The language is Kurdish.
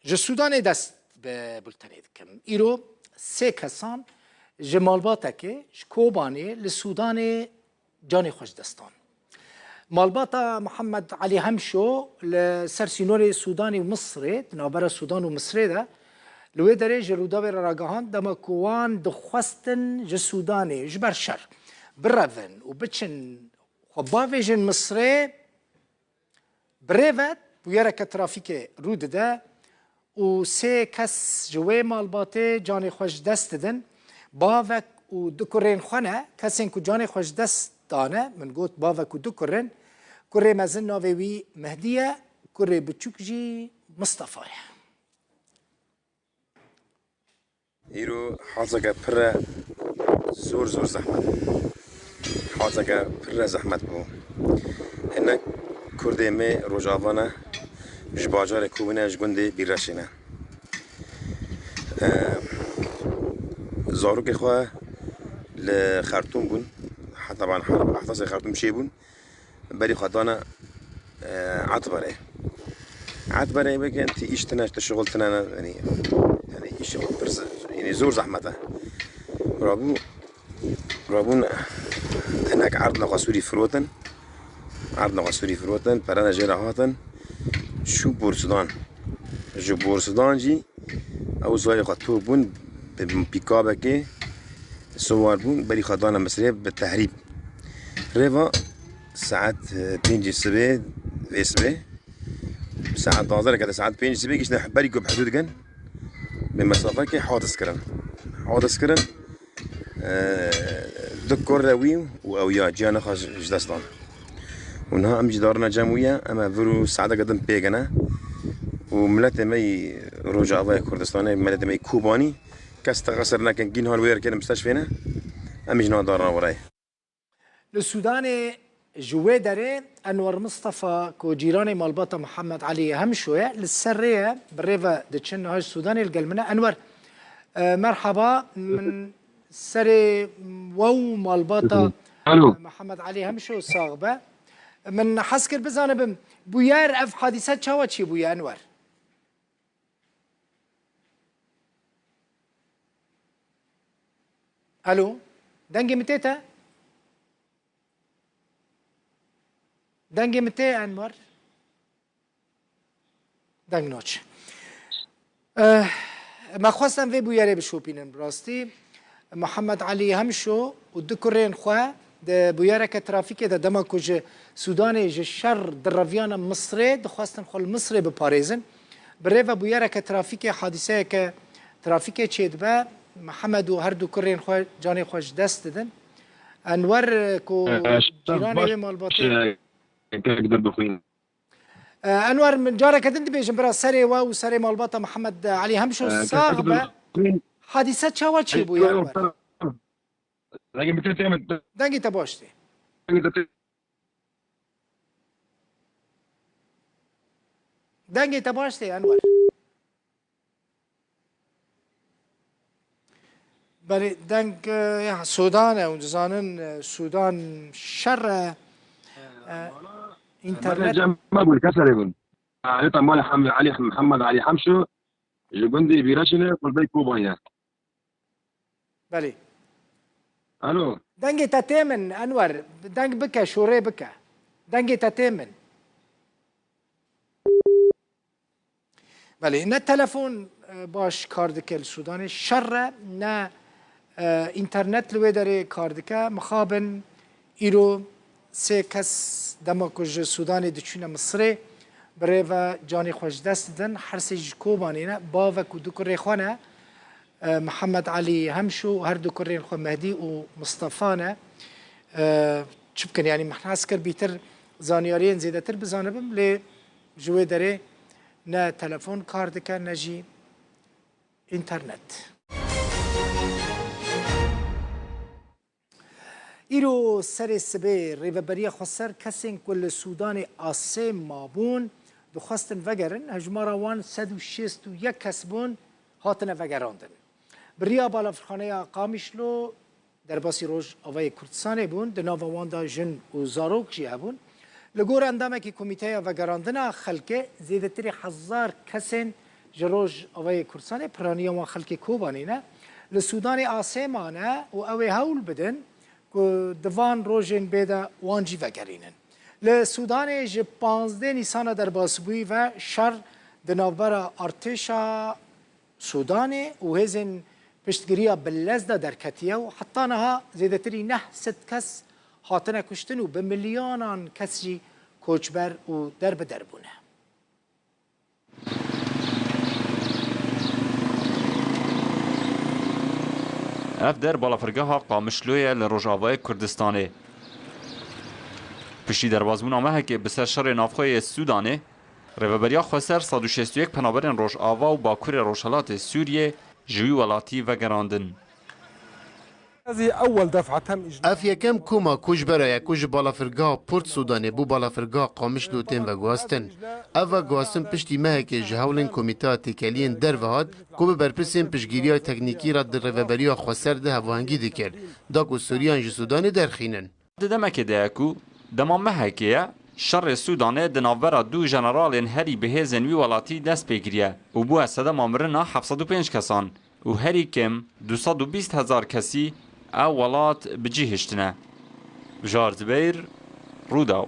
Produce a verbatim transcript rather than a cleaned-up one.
Ji Sûdanê dest bi bultenê dikim. Îro sê kesan ji malbatekê ji Kobanê li Sûdanê canê xwe ji dest dan. Malbata Mihemed Elî Hemşo li ser sînorê Sûdanê û Misirê, di navbera Sûdan û Misirê de, li wê derê ji Rûdawê re ragihand, dema ku wan dixwestin ji Sûdanê ji ber şer birevin û biçin xwe bavêjin Misirê, bi rê ve bûyereke trafîkê rû dide û sê kes ji wê malbatê canê xwe ji dest didin. Bavek û du kurên xwe ne, kesên ku canê xwe ji dest dane, min got bavek û du kurin, kurê mezin navê wî Mehdî ye, kurê biçûk jî Mistefa ye. Îro hazeke pir e, zor, zor zehmet. Hazeke pir e zehmet bû. Hinek kurdê me Rojava ne, ji bajarê Kobanê, ji gundê Bîreşê ne. Eee, zarokê xwe li Xertûm bûn, heta ban herb ehtasê Xertûm çêbûn. Berî xwe dane, e, Etberê. Etberê weke ti îş tine, ti şixul tine, ne, yanî, yanî îş pir z-, yanî zor zehmet e. Rabû, rabûn hinek erdna xwe Sûrî firotin. Erdna xwe Sûrî firotin, perene jê re hatin. Çû Borsudan. Ji Borsudan jî Ew zayê xwe top bûn, bi pîkabekê siwar bûn, berî xwe dane Misirê bi tehrîb. Rêva saet, e, pêncî sibê, vê sibê, saet duwazdeh kete, saet pêncî sibê giştin berî ku bi hudûd dikin, bi mesafekê hadis kirin. Hadis kirin, e, du kurê wî û ew ya ciyana xwe ji, ji dest dan. Û niha em jî darine cem wî ye, em ê vir û saeteke din pêgine. Û miletê me yî Rojavayê Kurdistanê, miletê me yî Kobanî, kes texesir nekin, gîn han wê yer kirin misteshfê ne, em jî niha darine were ye. Li Sûdanê ji wê derê Enwer Mistefa ku cîranê malbata Mihemed Elî Hemşo ye, li ser rê ye, bi rê ve diçin, niha ji Sûdanê li gel min e. Enwer, e, merhaba, min serê we û malbata Alo. Mihemed Elî Hemşo sax be. Min hez kir bizanibim, bûyer ev hadîse çawa çêbûye Enwer? Alo, dengê min tê te? Dengê min tê Enwer? Deng naçe. Eh, me xwest em vê bûyerê bişopînin bi rastî. Mihemed Elî Hemşo û du kurên xwe di bûyereke trafîkê de dema ku ji Sûdanê ji şer direviyane Misirê, dixwestin xwe li Misirê biparêzin. Bi rê ve bûyereke trafîkê, hadîseyeke trafîkê çêdibe. Mihemed û her du kurên xwe canê xwe ji dest didin. Enwer, eh, ku cîranê wê malbatê. Enwer, min careke din dibêjim, bira, serê we û serê malbata Mihemed Elî Hemşo sax be. Hadîse çawa çêbûye, Enwer? Dengê te baş tê. Dengê te baş tê, Enwer. Belê, deng, e, ya, Sûdan e, hûn dizanin, e, Sûdan şer e. E, înternet. Cem me bûn, keserê bûn. Aleta mala Hem-, Elî, Mihemed Elî Hemşo, ji gundê Bîreşîne, qurbey Kobanê. Belê. Alo. Dengê te tê min, Enwer. Deng bike, şorê bike. Dengê te tê min. Belê, ne telefon, e, baş kar dike li Sûdanê, şer e, ne, e, înternet li wê derê kar dike. Mixabin îro sê kes dema ku ji Sûdanê diçûne Misirê, bi rê ve canê xwe ji dest didin. Her sê ji Kobanê ne, bavek û du kurê xwe ne. E, Mihemed Elî Hemşo û her du kurên xwe Mehdî û Mistefa ne. E, çi bikin? Yanî min hez kir bîtir zanyariyên zêdetir bizanibim, lê ji wê derê ne telefon kar dike, ne jî înternet. Îro serê sibê Rêveberiya Xweser kesên ku li Sûdanê asê mabûn, dixwestin vegerin. Hejmara wan sed û şêst û yek kes bûn, hatine vegerandin. Bi riya Balafirxaneya Qamişlo, derbasî Rojavayê Kurdistanê bûn, di nava wan de jin û zarok jî hebûn. Li gor endamekî Komîteya Vegerandina Xelkê, zêdetirî hezar kesên ji Rojavayê Kurdistanê piraniya wan xelkê Kobanê ne. Li Sûdanê asê mane û ew ê hewl bidin ku di van rojên bê de wan jî vegerînin. Li Sûdanê ji panzdeh Nîsana derbasbûyî ve şer di navbera artêşa Sûdanê û hêzên piştgiriya bi lez de derketiye û heta niha zêdetirî neh sed kes hatine kuştin û bi milyonan kes jî koçber û derbider bûne. Ev der balafirgeha Qamişlo ye li rojavayê Kurdistanê. Piştî derbazbûna mehekê bi ser şerê navxwe yê Sûdanê, Rêveberiya Xweser sed û şêst û yek penaberên Rojava û Bakurê Rojhilatê Sûriyê ji wî welatî vegerandin. Ev yekem koma koçbera ye ku ji balafirgeha Port Sûdanê bo balafirgeha Qamişlo tên veguhastin. Ev veguhastin piştî mehekê ji hewlên Komîteya Têkeliyên Derve hat ku bi berpirsên piştgiriya teknîkî re di Rêveberiya Xweser de hevahengî dikir, da ku Sûriyan ji Sûdanê derxînin. Di demekê de ye ku dema mehekê ye, şerê Sûdanê di navbera du jeneralên herî bi hêzên wî welatî dest pê kiriye û bûye sedema mirina heft sed û pênc kesan û herî kêm du sed û bîst hezar kesî ew welat bi cî hiştine. Bijar Zibeyr, Rûdaw.